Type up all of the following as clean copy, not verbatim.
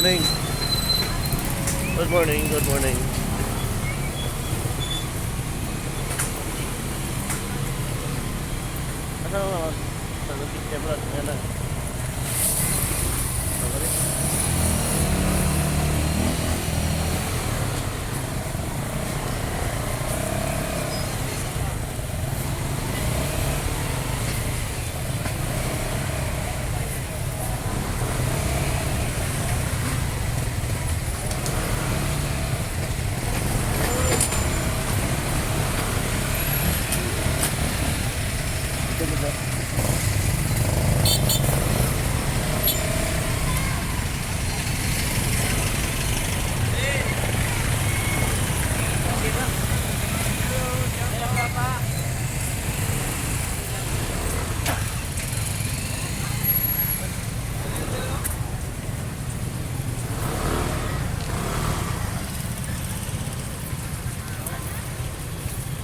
Morning. Good morning, good morning. Asa na sa lupit kay Brad? Ayan na. Sorry. Ito ba?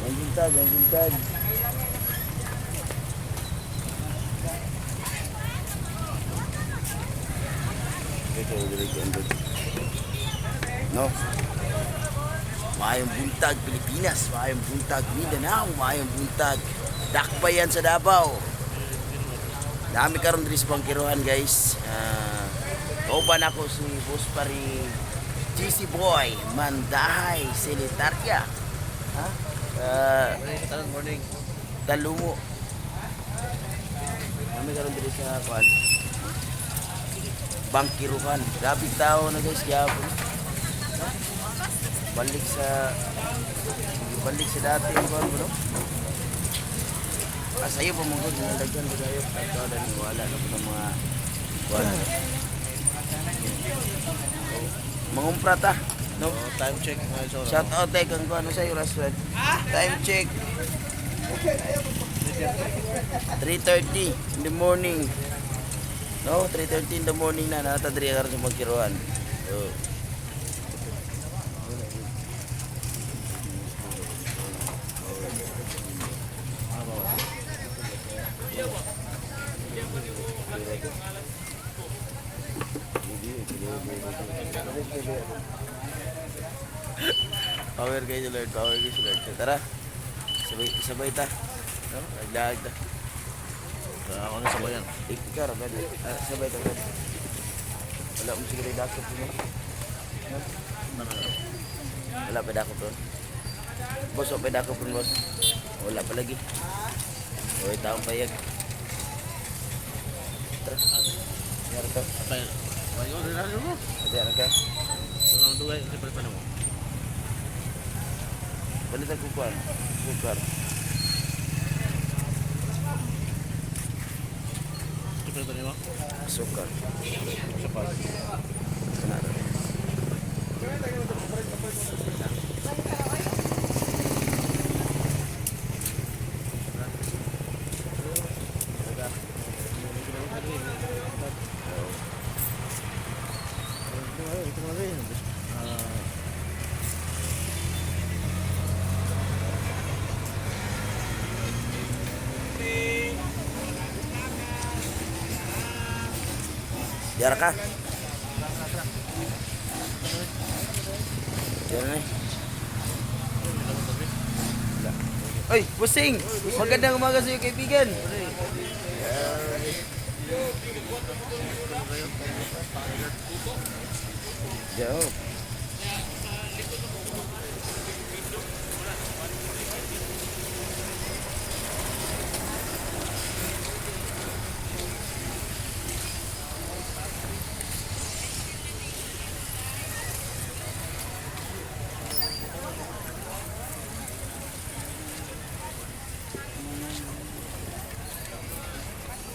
Ang buntag, ang buntag. Okay, dili ko andod. No. Maayong buntag Pilipinas, maayong buntag Mindanao, maayong buntag Dakbayan sa Davao. Dami karon diri sa Bangkirohan, guys. Kauban ako si Boss Pari GC Boy Mandahay Silitaria. Ha? Morning, morning. Talumo. Dami karon diri sa kuan. Bangkiruhan. Grabe tao na, guys, gyapon. Balik sa balik sa dati ang kuan bro. Ah, sayo pa mong gud daghan ba kayo ato dani wala na po ng mga kuan. Mangumpra ta. No? Oh, time check mga isoro. Shout out kay kang kuan sa oras, Fred. Time check. 3:30 in the morning. No, 3:30 in the morning na nata diri karon sa Magkiruan. So, power kayo sa Lord, power kayo sa Lord. So, tara. Sabay sabay ta. No, laglag ta. Ako na sa bayan. Ikaw ra brad. Ah, sabay ta, brad. Wala mo siguro dakop mo. No? Wala pa dakop ron. Boss, wala pa dakop ron, boss. Wala pa lagi. Oy, taong payag. Tara. Yara to. Atay. Bayo rin mo. Ate, ano ka? Wala dugay kasi pala mo. Balitan ko kuan. Sukar. Ito pala mo. Sukar. Sa pa. Kana ra. Ito mga rin. Ah, Yara ka. Yara na eh. Oy, busing! Magandang umaga sa iyo, kaibigan. Yo.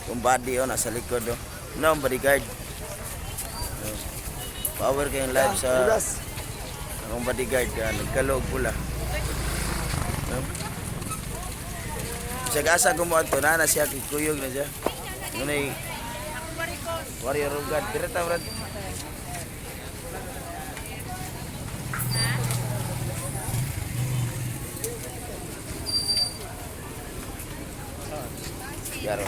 Kung body oh, nasa likod oh. No, ang bodyguard. No. Power kayong live sa akong bodyguard ka, nagkalog pula. No? Sa asa gumawa to, na siya, kikuyog na siya. Ngunay, warrior of God. Direta, brad. Yaro.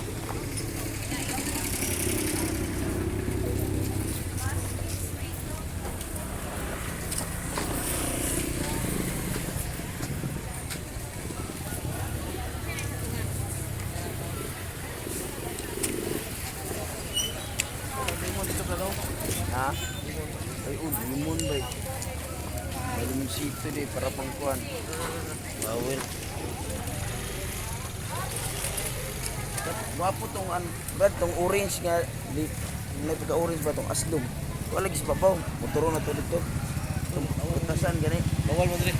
Ha? Ay, oh, limon ba eh. May limonsito di para pang kuan. Bawel. Gwapo tong an, Brad, tong orange nga di may pagka orange ba tong aslom. Wala lagi sa babaw. Motoro na to dito. Tong putasan gani. Bawal mo dre.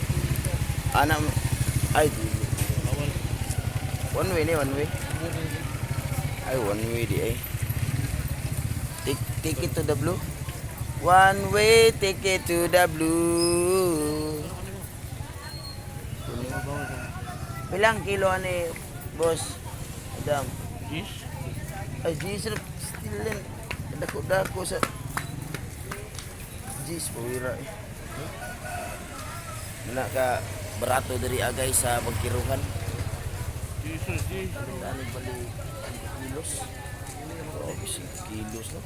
Ana ay di. Bawal. One way ni, one way. Ay, one way di ay. Take, ticket to the blue. One way ticket to the blue. Pilang kilo ani, boss? Adam. Yes. Ay, G's na still yan. Dako-dako sa G's, pawira eh. Wala ka barato diri agay sa pagkiruhan. Jesus, Jesus. Ano bali 5 kilos? Grabe, 5 kilos, no?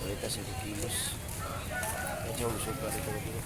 Balita 5 kilos. Medyo gusto pa rito dito.